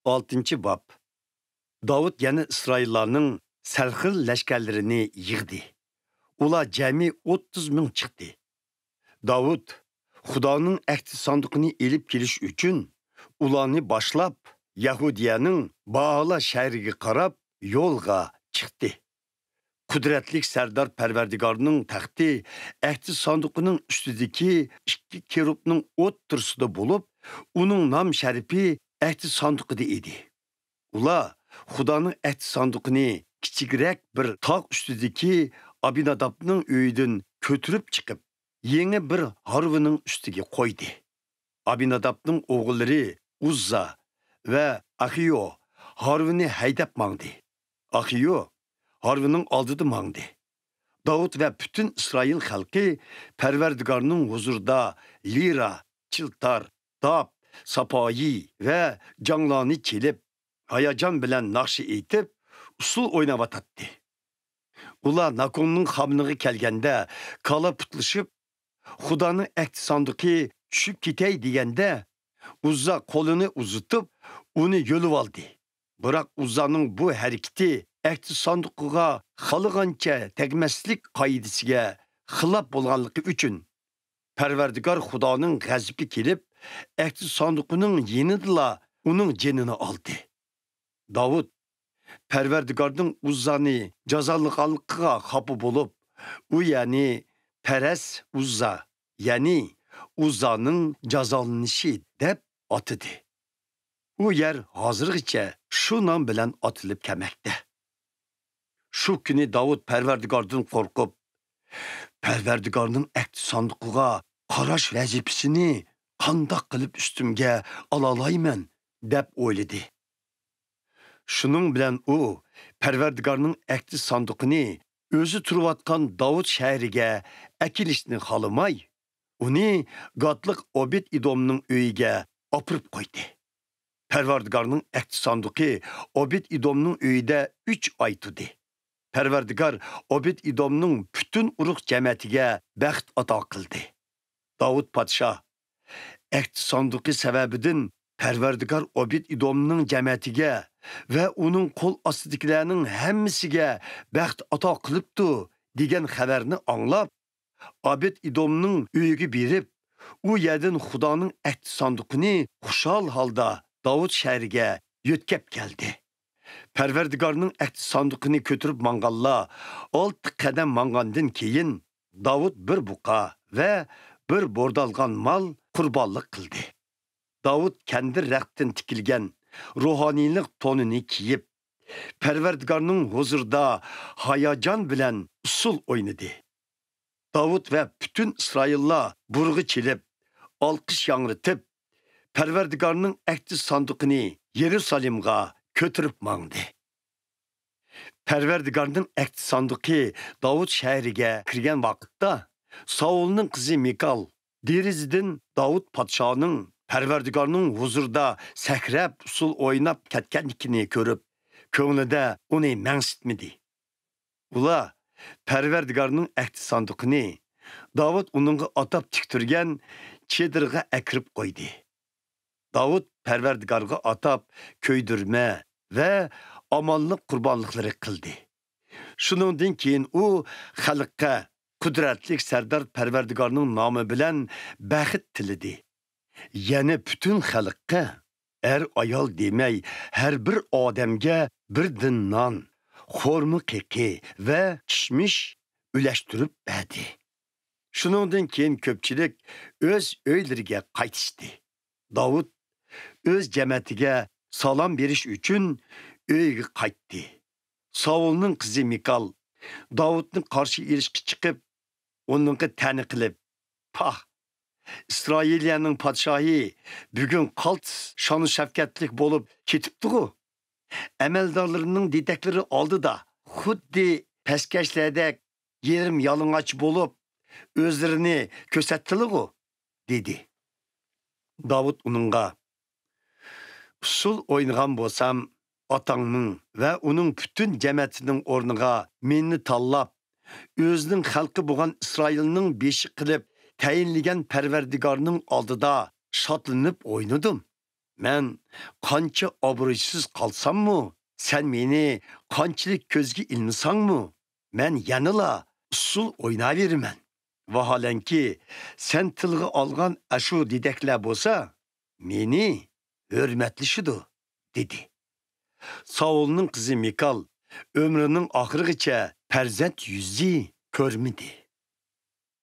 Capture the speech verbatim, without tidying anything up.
ئالتىنچى باب. داۋۇت يەنە ئىسرائىللارنىڭ سەرخىل لەشكەرلىرىنى يىغدى. ئۇلار جەمئىي ئوتتۇز مىڭ چىقتى. داۋۇت خۇدانىڭ ئەھدى ساندۇقىنى ئېلىپ كېلىش ئۈچۈن ئۇلارنى باشلاپ، يەھۇدىيەنىڭ بائالا شەھىرىگە قاراپ يولغا چىقتى. قۇدرەتلىك سەردار پەرۋەردىگارنىڭ تەختى ئەھدى ساندۇقىنىڭ ئۈستىدىكى ئىككى كېرۇبنىڭ ئوتتۇرىسىدا بولۇپ، ئۇنىڭ نام شەرىپى ئەھدى ساندۇقىدا ئىدى. ئۇلار خۇدانىڭ ئەھدى ساندۇقىنى كىچىكرەك بىر تاغ ئۈستىدىكى ئابىنادابنىڭ ئۆيىدىن كۆتۈرۈپ چىقىپ، يېڭى بىر ھارۋىنىڭ ئۈستىگە قويدى. ئابىنادابنىڭ ئوغۇللىرى ئۇززا ۋە ئاخىيو ھارۋىنى ھەيدەپ ماڭدى. ئاخىيو ھارۋىنىڭ ئالدىدا ماڭدى. داۋۇت ۋە پۈتۈن ئىسرائىل خەلقى پەرۋەردىگارنىڭ ھۇزۇرىدا لىرا، چىلتار، داپ، ساپايى ۋە جاڭلارنى چېلىپ، ھاياجان بىلەن ناخشا ئېيتىپ، ئۇسسۇل ئويناۋاتاتتى. ئۇلار ناكوننىڭ خامىنىغا كەلگەندە، كالا پۇتلىشىپ، خۇدانىڭ ئەھدى ساندۇقى چۈشۈپ كېتەي دېگەندە، ئۇززا قولىنى ئۇزىتىپ، ئۇنى يۆلۈۋالدى. بىراق ئۇززانىڭ بۇ ھەرىكىتى ئەھدى ساندۇقىغا خالىغانچە تەگمەسلىك قائىدىسىگە خىلاپ بولغانلىقى ئۈچۈن، پەرۋەردىگار خۇدانىڭ غەزىپى كېلىپ، ئەھدى ساندۇقىنىڭ يېنىدىلا ئۇنىڭ جېنىنى ئالدى. داۋۇت پەرۋەردىگارنىڭ ئۇززانى جازالىغانلىقىغا خاپا بولۇپ، ئۇ يەرنى پەرەس ئۇززا، يەنى ئۇززانىڭ جازالىنىشى دەپ ئاتىدى. ئۇ يەر ھازىرغىچە شۇ نام بىلەن ئاتىلىپ كەلمەكتە. شۇ كۈنى داۋۇت پەرۋەردىگاردىن قورقۇپ، پەرۋەردىگارنىڭ ئەھدى ساندۇقىغا قاراش ۋەزىپىسىنى قانداق قىلىپ ئۈستۈمگە ئالالايمەن، دەپ ئويلىدى. شۇنىڭ بىلەن ئۇ پەرۋەردىگارنىڭ ئەھدى ساندۇقىنى ئۆزى تۇرۇۋاتقان داۋۇت شەھىرىگە ئەكېلىشنى خالىماي، ئۇنى گاتلىق ئوبېد ئىدومنىڭ ئۆيىگە ئاپىرىپ قويدى. پەرۋەردىگارنىڭ ئەھدى ساندۇقى ئوبېد ئىدومنىڭ ئۆيىدە ئۈچ ئاي تۇردى. پەرۋەردىگار ئوبېد ئىدومنىڭ پۈتۈن ئۇرۇق جەمەتىگە بەخت ئاتا قىلدى. داۋۇت پادىشاھ ئەھدى ساندۇقى سەۋەبىدىن پەرۋەردىگار ئوبېد ئىدومنىڭ جەمەتىگە ۋە ئۇنىڭ قول ئاستىدىكىلەرنىڭ ھەممىسىگە بەخت ئاتا قىلىپتۇ، دېگەن خەۋەرنى ئاڭلاپ، ئابېد ئىدومنىڭ ئۆيىگە بېرىپ، ئۇ يەردىن خۇدانىڭ ئەھدى ساندۇقىنى خۇشال ھالدا داۋۇت شەھىرىگە يۆتكەپ كەلدى. پەرۋەردىگارنىڭ ئەھدى ساندۇقىنى كۆتۈرۈپ ماڭغانلار ئالتە قەدەم ماڭغاندىن كېيىن، داۋۇت بىر بۇقا ۋە بىر بوردالغان مال قۇربانلىق قىلدى. داۋۇت كەندىر رەختتىن تىكىلگەن روھانىيلىق تونىنى كىيىپ، پەرۋەردىگارنىڭ ھۇزۇرىدا ھاياجان بىلەن ئۇسسۇل ئوينىدى. داۋۇت ۋە پۈتۈن ئىسرائىللار بۇرغا چېلىپ، ئالقىش ياڭرىتىپ، پەرۋەردىگارنىڭ ئەھدى ساندۇقىنى يېرۇسالېمغا كۆتۈرۈپ ماڭدى. پەرۋەردىگارنىڭ ئەھدى ساندۇقى داۋۇت شەھىرىگە كىرگەن ۋاقىتتا، ساۋۇلنىڭ قىزى مىكال دېرىزىدىن داۋۇت پادىشاھنىڭ پەرۋەردىگارنىڭ ھۇزۇرىدا سەكرەپ، ئۇسسۇل ئويناپ كەتكەنلىكىنى كۆرۈپ، كۆڭلىدە ئۇنى مەنسىتمىدى. ئۇلار پەرۋەردىگارنىڭ ئەھدى ساندۇقىنى داۋۇت ئۇنىڭغا ئاتاپ تىكتۈرگەن چېدىرغا ئەكىرىپ قويدى. داۋۇت پەرۋەردىگارغا ئاتاپ كۆيدۈرمە ۋە ئامانلىق قۇربانلىقلىرى قىلدى. شۇنىڭدىن كېيىن ئۇ خەلققە قۇدرەتلىك سەردار پەرۋەردىگارنىڭ نامى بىلەن بەخت تىلىدى. يەنە پۈتۈن خەلققە، ئەر-ئايال دېمەي، ھەر بىر ئادەمگە بىردىن نان، خورما قېقى ۋە كىشمىش ئۈلەشتۈرۈپ بەردى. شۇنىڭدىن كېيىن كۆپچىلىك ئۆز ئۆيلىرىگە قايتىشتى. داۋۇت ئۆز جەمەتىگە سالام بېرىش ئۈچۈن ئۆيىگە قايتتى. ساۋۇلنىڭ قىزى مىكال داۋۇتنى قارشى ئېلىشقا چىقىپ، ئۇنىڭغا تەنە قىلىپ، پاھ، ئىسرائىلىيەنىڭ پادىشاھى بۈگۈن قالتىس شانۇ شەۋكەتلىك بولۇپ كېتىپتىغۇ؟ ئەمەلدارلىرىنىڭ دېتەكلىرى ئالدىدا خۇددى پەسكەشلەردەك يېرىم يالىڭاچ بولۇپ، ئۆزلىرىنى كۆرسەتتىلىغۇ؟ دېدى. داۋۇت ئۇنىڭغا، ئۇسسۇل ئوينىغان بولسام، ئاتاڭنىڭ ۋە ئۇنىڭ پۈتۈن جەمەتىنىڭ ئورنىغا مېنى تاللاپ، ئۆزىنىڭ خەلقى بولغان ئىسرائىلنىڭ بېشى قىلىپ تەيىنلىگەن پەرۋەردىگارنىڭ ئالدىدا شادلىنىپ ئوينىدىم. مەن قانچە ئابرۇيسىز قالساممۇ، سەن مېنى قانچىلىك كۆزگە ئىلمىساڭمۇ، مەن يەنىلا ئۇسسۇل ئويناۋېرىمەن. ۋاھالەنكى، سەن تىلغا ئالغان ئاشۇ دېدەكلەر بولسا، مېنى ھۆرمەتلىشىدۇ، دېدى. ساۋۇلنىڭ قىزى مىكال ئۆمرىنىڭ ئاخىرىغىچە پەرزەنت يۈزى كۆرمىدى.